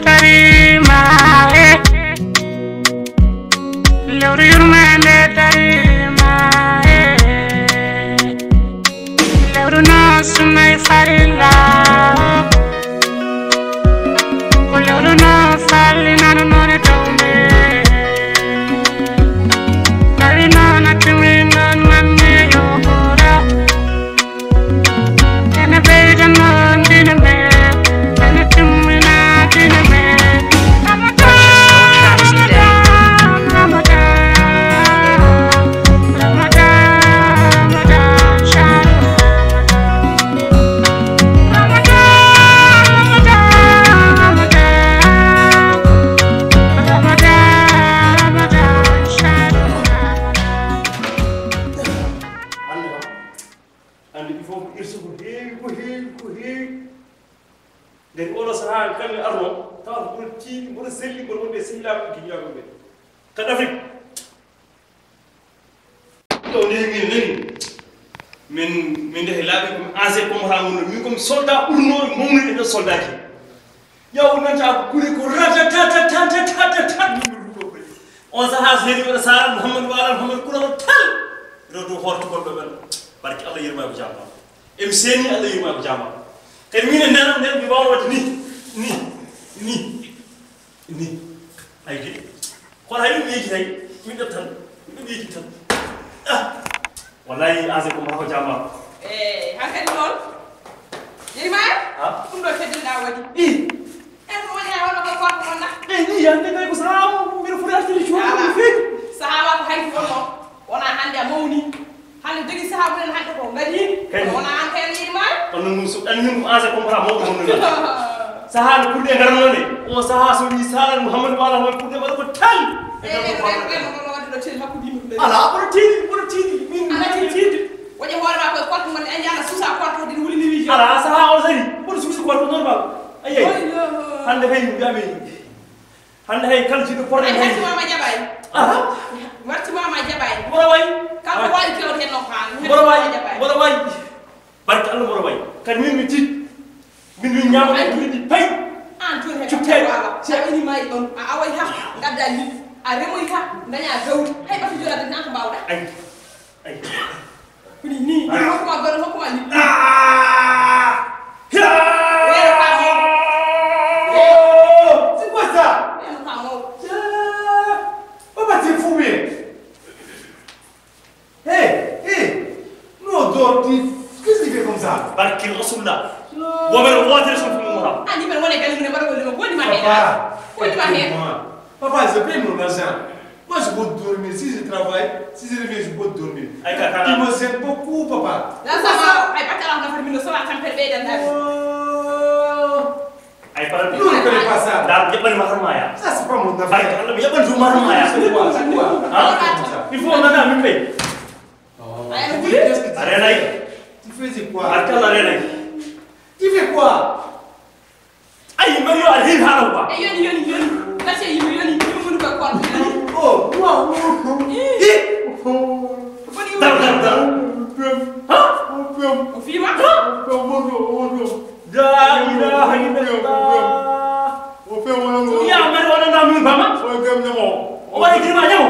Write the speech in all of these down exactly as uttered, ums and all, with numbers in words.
Tariima e lewru yurmeende, tariima e lewru no sunna e farilla. Ko lewru no fallinano noone tawme. Tawi noon a timi noon manne yo ɓura. Ene ɓeyda noon diine men, ene timmina diine men. Ramadan, Ramadan, Ramadan, Ramadan, Ramadan, Shahru Ramadan. Ramadan, Ramadan, Ramadan, Ramadan, Shahru Ramadan. Hannde kam, hannde il faut ko irsu ko heewi, ko heewi, ko heewi. Nden oɗo sahaa en kamɓe arno, tawa ko mboɗo tiiɗi, mboɗo selli, mboɗo wonde e sehilaaɓe e ginnaaɓe ɓe. Ka Afrique. Ɗo nde min nani, min, min nde laaɓi ko ancien combattant ngonno, min ko mi soldat ɓurno mawnude e nder soldat ji. Yaw nanta ko kuli ko ratatatatatatatat. On sahaa so heedi waɗa Sara Mouhamadou Wala Mouhamadou Kourama tal. Rew dow hoore tugol ɗo ɓen. Barke Allah yirma ko jamba. Em seni Allah yirma ko jamba. Kadi min e nder nder mi wawno wadde ni, ni, ni. Ni. Ay de. Kono hay ɗum yeeji tawi. Min ɗo tan. Ɗum yeeji tan. Ah. Wallahi ase ko mako jamba. Eh, hankadi noon. Yirma? Ha? Ɗum ɗo teddinɗa waɗi. I. En ko woni ha wonno ko korko mon na? Eh, ni yande kay ko sahamu. Mbiɗo foti artiri cuuɗi. Ala. Ɗum feewi. Sahaba ko hayti wonno. Wona hannde a mawni. Hannde jogi sahaa mumen hannde ko ngadiimi. Kadi. Wona aan kay a yiɗi maayo. Kono ɗum so ɗanni ɗum ansa comme ha mawɗo honno ɗum. Sahaa no kulɗe ngaranoo ɗe. O sahaa so wi saalan Mouhamadou Wala hono kulɗe mbaɗa ko tal. E nder ko ɓe ɓe ɓe ɓe wadde ɗo teel hakkude yimɓe ɓe. Ala kono tiiɗi kono tiiɗi min ala tiiɗi. Waɗi hoore ma koye korko ngonde a jaana suusa korko ɗin wuli ni wiji. Ala sahaa o sari kono suusi korko normal. Ayi. Hannde kay mbiyami. Hannde hay kala jiɗɗo porɗe ay hay. Warti mama jaɓay. Aha. Warti mama jaɓay. Mboɗo wayi. Kanko wawi kewte hen no ha. Mboɗo wayi. Mboɗo wayi. Barke Allah mboɗo wayi. Kadi min mi tiit. Min mi ñaama ay ko min pay. An tun he cukkere. Sa ini may ɗon a away ha gadda ni a remoy ha daña gawri hay batu jora de nan ko mbawɗa. Ay. Ay. Kuni ni, ni hokkuma goɗɗo, hokkuma ni. Ah! Weero ka mo. Oh, c'est quoi ça? Weero ka mo. Papa, t'es fou, mais. Hey, hey. Non, dors, tu, qu'est-ce que tu fais comme ça? Barke Rasulullah. Wo men wootere son fumu mo. Ah, ni men wona galle mun e mbaɗa golle mo gondi ma heen. Papa, gondi ma heen. Papa, je paye mon argent. Moi, je peux dormir. Si je travaille, si je reviens, je peux dormir. Ay, ka, ka, ka. Tu me gênes beaucoup, papa. Là, ça va. Ay, bakka la, on a fait mille neuf cent à Tampere, Beydan, là. Oh. Ay, pardon. Non, je connais pas ça. Là, il y a pas de mahar maya. Ça, c'est pas mon affaire. Barke Allah, il y a pas de mahar maya. C'est quoi, c'est quoi? Hein? Il faut on en a, mais. Oh. Ay, tu fais, qu'est-ce que tu fais? Arena. Tu faisais quoi? Barke Allah, arena. Tu fais quoi? Ayi, Mario, aɗa heewi haala quoi? E yoni, yoni, yoni. Gasi e yimɓe yoni, yimɓe woni koye kono yoni. Oh, wow. Ih. Ih. Woni dar, dar, dar. Ha? O fiima? Ha? La ilaha illallah. Ya Mario, wona na min bama. O waɗi girma ñamo.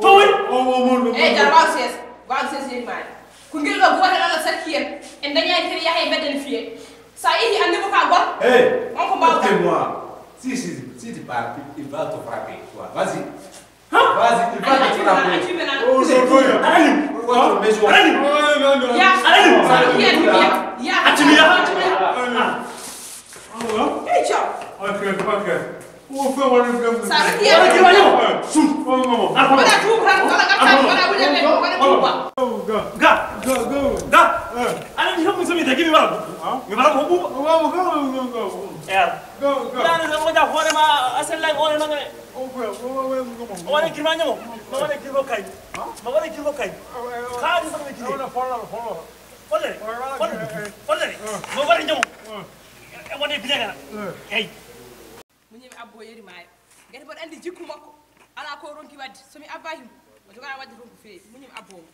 To woni? E jar waw ses. Waw ses yoni mari. Ko ngel ɗo gotel Allah sakki en. En dañani kadi yaha e bedden fiye. Sa ihi andi ko ka gor. Hey, on ko mbawɗa. Écoutez-moi. Si, si, si tu parles, il va te frapper, toi. Vas-y. Hein? Vas-y, il va te frapper. Oh, non, non, non. Alim. Quoi, tu mets sur... Alim. Non, non, non. Ya, Alim. Sa ihi andi ya. Ya. Atimi ya. Atimi ya. Ah. Hey, ciao. Ok, ok. Sa rokki yalla. Wala kilo ñaw. Sum. Wala tuub tan, wala gaccaani, wala wuli e men, wala tuuba. Ga. Ga. Ga. Aɗa anndi tan, so mi dagii, mi wara. Mi wara ko ɓuuɓa. Eer. Yaani, so moƴƴa hoore ma, a sellay hoore ma ngane. O waɗa girma ñamo. Ma waɗa girma kay. Ma waɗa girma kay. Kaa di sama kiri. Follere. Follere. Follere. Ma waɗa ñamo. E wonde bilegana. Eey. Muñemi abbo yeri maayo. Ngati mboɗo anndi jikku makko. Alaa ko o ronki waɗde. So mi abbaaki mo, o jogaani waɗde toon ko feewi. Muñemi abbo mo.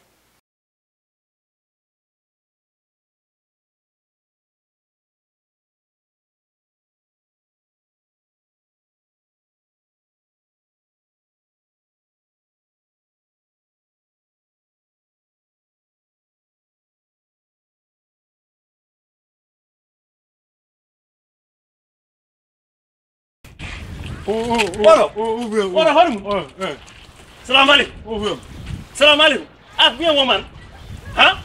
Oɗo, oɗo, hoore mum. Salamu aleykum. Salamu aleykum. Ah, mbiya woman. Ha?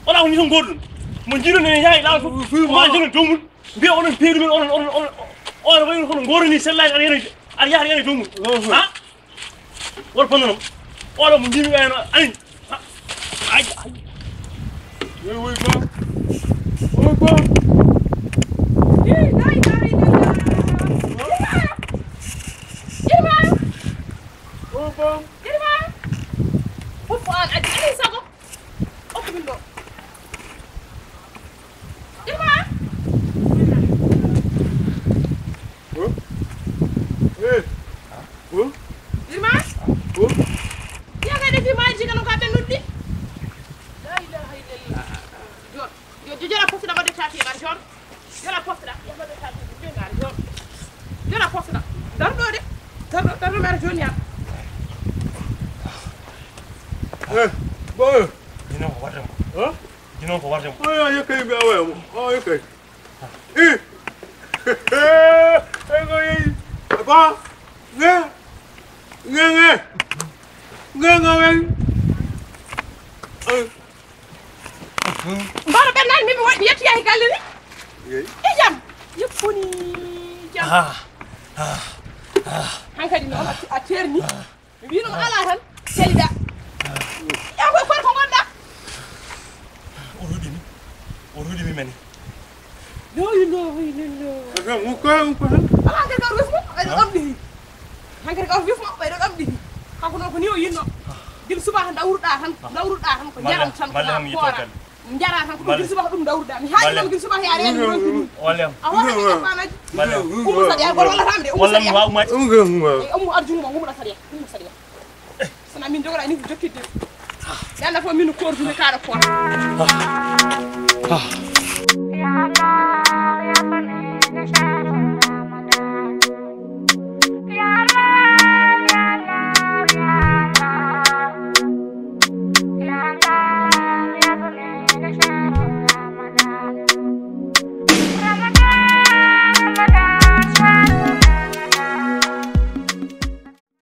Wala ko ni tan goɗɗum. Mo jiiɗon ene yaha e laaw fof. Oman jooɗon dow mum. Mbiya onon peeru men, onon, onon, onon, onon wayi kono ngoroni sellaji aɗa yana, aɗa yaha yana dow mum. Ha? Wala panno. Wala mo jiiɗi ɓeeno ani. Ha? Ay, ay. Woy, woy, ba. Woy, ba. Hey, la ilaha illallah. Girma! Girma! Woy, ba. Girma! Fof ko an addi. Alay sago. Okku min ɗo. Girma! Huh? Hey! Huh? Girma! Huh? Iya kay ɗe fi maaji kano ka ɓe noddi. La ilaha illallah. Jooɗo. Yo, yo, jola poftuɗa wadde tati ɓar jooɗo. Jola poftuɗa. Ya wadde tati ɓar jooɗo. Jola poftuɗa. Dar ɗo de. Dar ɗo, dar ɗo mi ara joni ya. Eh, boy. Ino ko warde mo. Huh? Ino ko warde mo. Oh, ya, ya kay bi awe mo. Oh, ya kay. Eh. Eh, ko yi. Apa? Nge. Nge, nge. Nge, nge, nge. Eh. Mbaɗo ɓen nani min mi waɗi yetti yahi galle ni. Yeey. E jam. Yeppuni jam. Ah, ah, ah. Hankadi noon a, a terni. Mi wino mo ala tan. Celiɗa. Ya koy koy ko gonɗa. O ruɗimi. O ruɗimi mene. No, no, no, no. Aga, mo ko, mo ko. Ala hankadi ka rusmo. Ay ɗo ɗam ɗi. Hankadi ka rusmo. Ay ɗo ɗam ɗi. Kanko noon ko ni o yinno. Gila subaka dawruɗa tan. Dawruɗa tan ko jaram tan ko. Mballe on yitto kadi. Njara tan ko ɗum gila subaka ɗum dawruɗa. Mi haali ɗum gila subaka yaare en ronki ɗum. Wallem. A hoore mi ka fanaji. Wallem. Umu sadi ay gol walla tamde. Umu sadi. Wallem wa umati. Umu arjungu ma umu sadi. Umu sadi. Sana min dogora ni jokkidde. Yalla fo min ko ordine kaɗa ko.